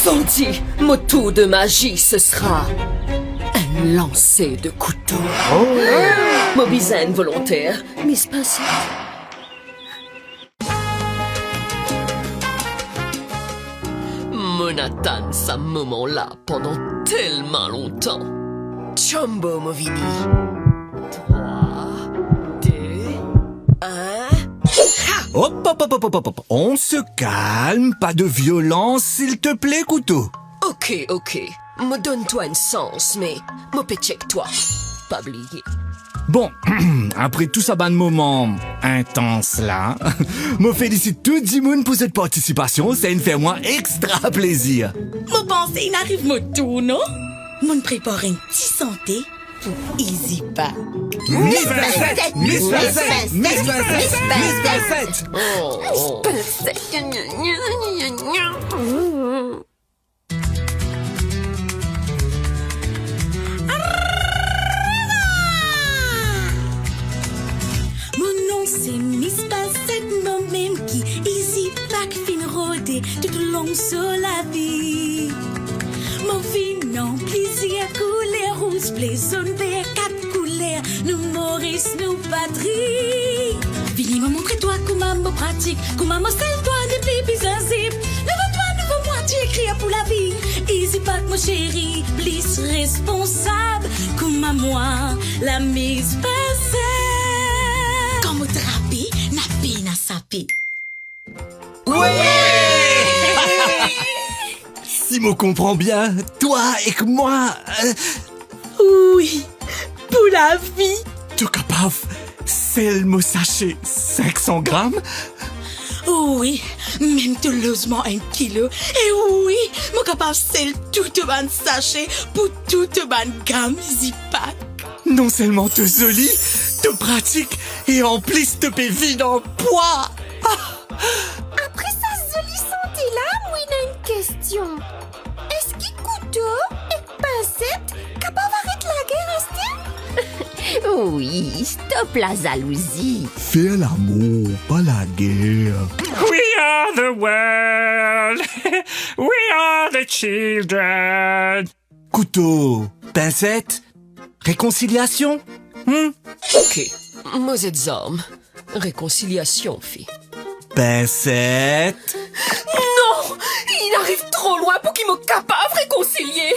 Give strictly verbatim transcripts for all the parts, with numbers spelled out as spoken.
Zordi, mo tour de mazi, ce sera un lancer de couteau. Mo bizin enn volonter, Miss Pinset. Mo'nn atann sa moman la pandan telman lontan. Jumbo, mo vini. Trwa, de, enn. Hop, hop, hop, hop, hop, hop. On se calme, pas de violence, s'il te plaît, Kouto. Ok, ok. Mo donn twa enn sans, me mo pe check twa. Pa bliye. Bon, apre tou sa bann moman intans la, mo felisit tou dimoun pou zot partisipasion, sa inn fer mwa extra plezir. Mo panse inn ariv mo tour, non? Mo'nn prepar enn ti sante pou Easy Pack. Miss Pinset, Miss Pinset, Miss Pinset, Miss Pinset. Miss Pinset. Mo nom se Miss Pinset, mo mem ki Easy Pack finn rode toulong so lavi. Mo vinn an plizier kouler, rouz, ble, zonn, ver, kat kouler, nou Moris, nou patri. Vini mo montre twa kouma mo pratik, kouma mo sel twa, nepli bizin zip. Nouvo twa, nouvo mwa, ti ekrir pou lavi. Easy Pack, mo seri, plis responsab, kouma mwa, la Miss Pinset. Kan mo trape, na pena sape. Wi! Si mo konpran bien, twa ek mwa, euh, wi, pou lavi. To kapav sel mo sase sink san gram? Wi, mem to lozman enn kilo. E wi, mo kapav sel tou to bann sase pou tou to bann gam Easy Pack. Non selman to zoli, to pratik, e anplis to pe vinn an pwa. Apre sa zoli sante la, mo ena enn kestion. Eski Kouto ek Pinset kapav aret lager aster? Wi, stop lazalouzi. Fer lamour, pa lager. We are the world. We are the children. Kouto, Pinset, rekonsiliasion? Hmm? Ok, mo zet zarm. Rekonsiliasion, fi. Pinset. Non! Inn ariv tro lwin pou ki mo kapav rekonsilie.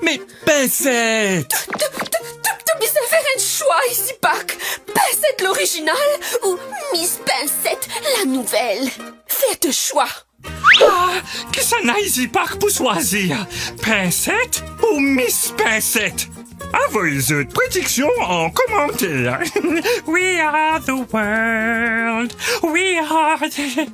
Me Pinset! To, to, to, to, to bizin fer enn swa, Easy Pack. Pinset lorizinal ou Miss Pinset la nouvel. Fer to swa. Ah, kisannla Easy Pack pou swazir, Pinset ou Miss Pinset? Avoy zot prediksion an komanter. We are the world. We are the